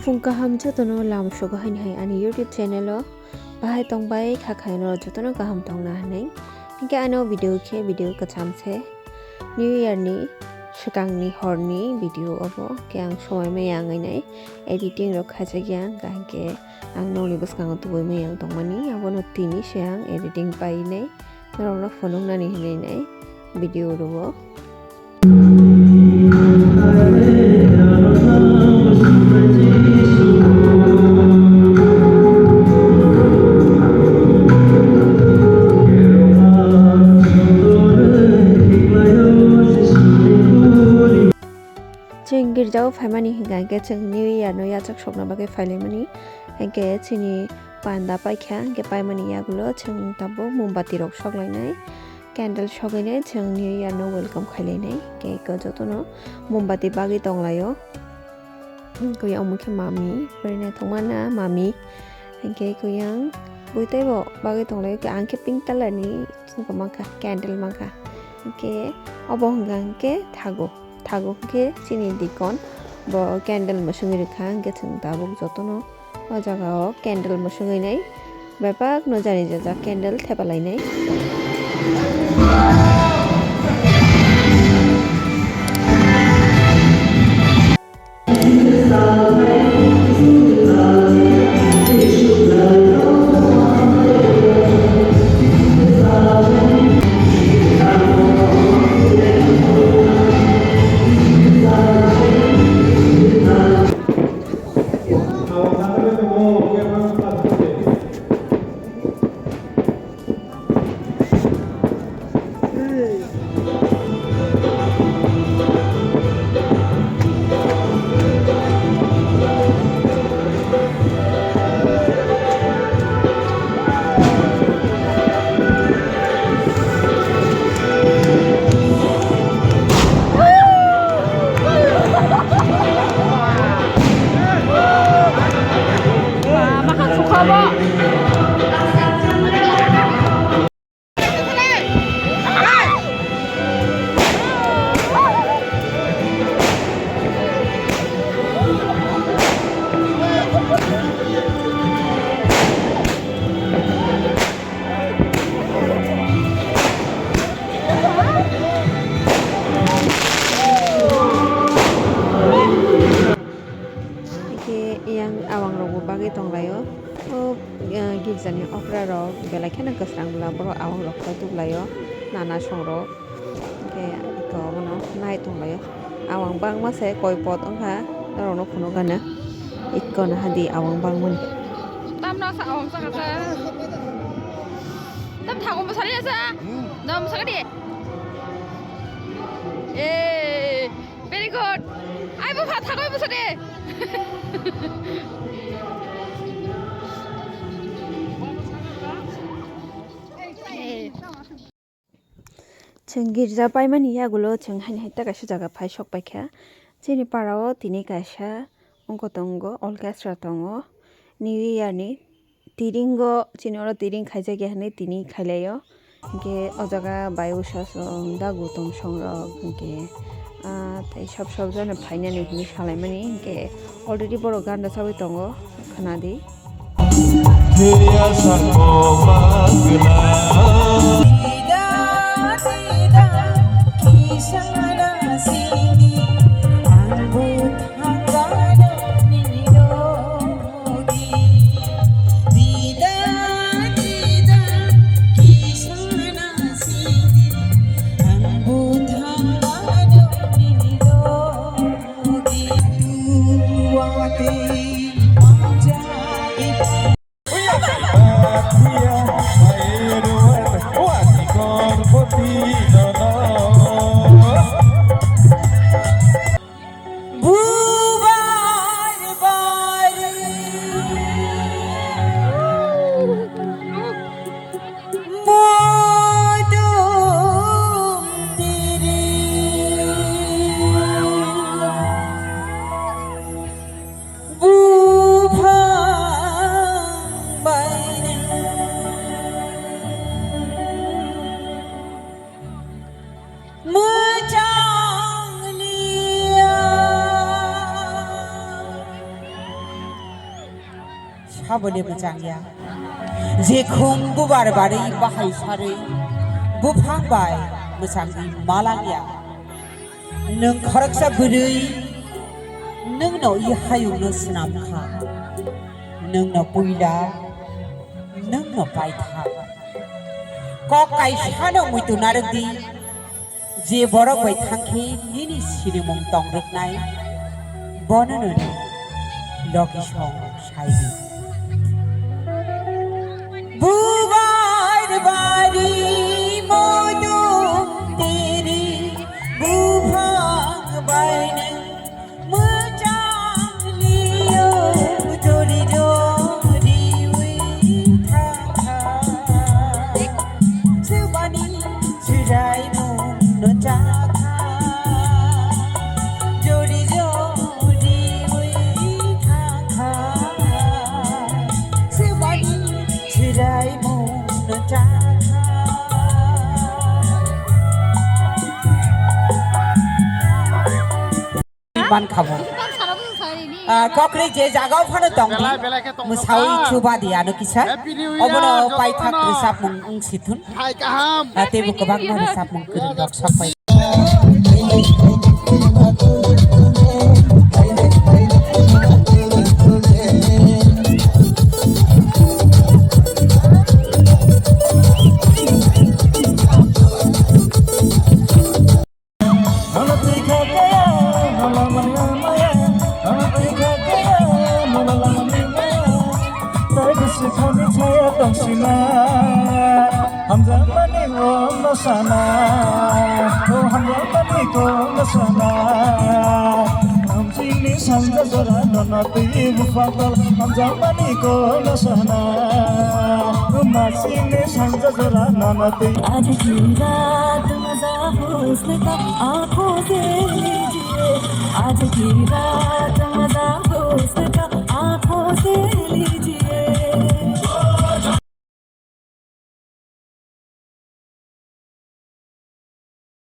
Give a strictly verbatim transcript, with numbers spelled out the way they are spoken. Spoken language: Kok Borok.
Phung kaham jotono lam sogo haini hai ani YouTube channel o bahai tongbai kha khaino jotono kaham tongna hinwi. Hinkhe ano video khe video kwcham se. New Year ni swkangni horni video obo. Khe ang somai maya ang nai editing rok khaijak ya, hinkhe ang nokni bwskango tubui maya ang tongmani, abono tini se ang editing pai nai norokno phunuknani hinwi nai video rwo. Chwng girjao phaimani hinkha hinkhe chwng New Year no yachak sokna bagwi phailaimani, hinkhe chini panda paikha, hinkhe paimani yagulo chwng tabuk mombati rok soklainai, candle sogwinai chwng New Year no welcome khailainai, hinkhe eko jotono mombati bagwi tonglaio. Hinkhe omo khe mami, bwrwi naithokma na mami, hinkhe eko yang bui teibo bagwi tonglaio, hinkhe ang khe pink colour ni mankha, candle mankha, hinkhe obo hwnka hinkhe thago. Thago hinkhe chini dikon bo candle mwswngwi rwkha, hinkhe chwng tabuk jotono o jagao candle mwswngwi nai bebak no jani jajak candle thepalainai. Hinkhe yang awang rokbo bagwi tonglaio. O, eh, girjani okra rok belai kheno kwsrang bwla borok awang rok khe tuklaio, nana song rok. Hinkhe eko abono nai tonglaio. Awang bangma se koi pot wngkha, norokno phunukgana. Eko nahadi awang bangmani. Tamno sa awang saka sa. Tam thago mwsali asa. Dam saka di. Eh. Very good. Ai bo pha thagoi bo sade. Chwng girja paimani yagulo chwng haini hai ta kaisa jaga phai sok paikha. Chini parao tini kaisa wngkha tongo, orchestra tongo. New Year ni tiringo, chini oro tiring khaijak ya hinwi tini khailaio. Hinkhe o jaga bai usa song da gutom song rok hinkhe, ah, tei sab sab jone phainani hinwi salaimani hinkhe already borok ganda chawi tongo, khwnadi. Bubar bar modung diri. Aboni mwchangya. Jekhung bubar barwi bahai sarwi buphang bai mwchangwi malangya. Nwng khoroksa bwrwi, nwngno i hayungno swnamkha. Nwngno puila, nwngno paitha. Kok kaisano muitu narwkdi. Je borok bai thangkhe nini sinimung tongrwknai, bono nwng logi song saidi. Bubar bari moidung tiri buphang bai nwng Mwchang liyo jori jori wi thangkha. Swbani swraimung no chakha. Jori jori wi thangkha. Swbani swraimung no chakha. Mankha bo. Ah, kokri je jagao phano tongdi. Belai, belai khe tongthok mwsawi kha. Chuba di ano kisa. Happy New Year, obono jotono. Paithak rwchapmung wng si thun. Hai kaham. Ah, teibo kwbangma rwchapmung kwrwng rok sok pai. Hamjakmani kok no sana, o hamjakmani kok no sana. Hamjakmani sanja jora nono twi buphang tol, hamjakmani kok no sana. Masini sanja jora nono twi. आज की रात मजा हुस्न का आंखों से लीजिए, आज की रात मजा हुस्न का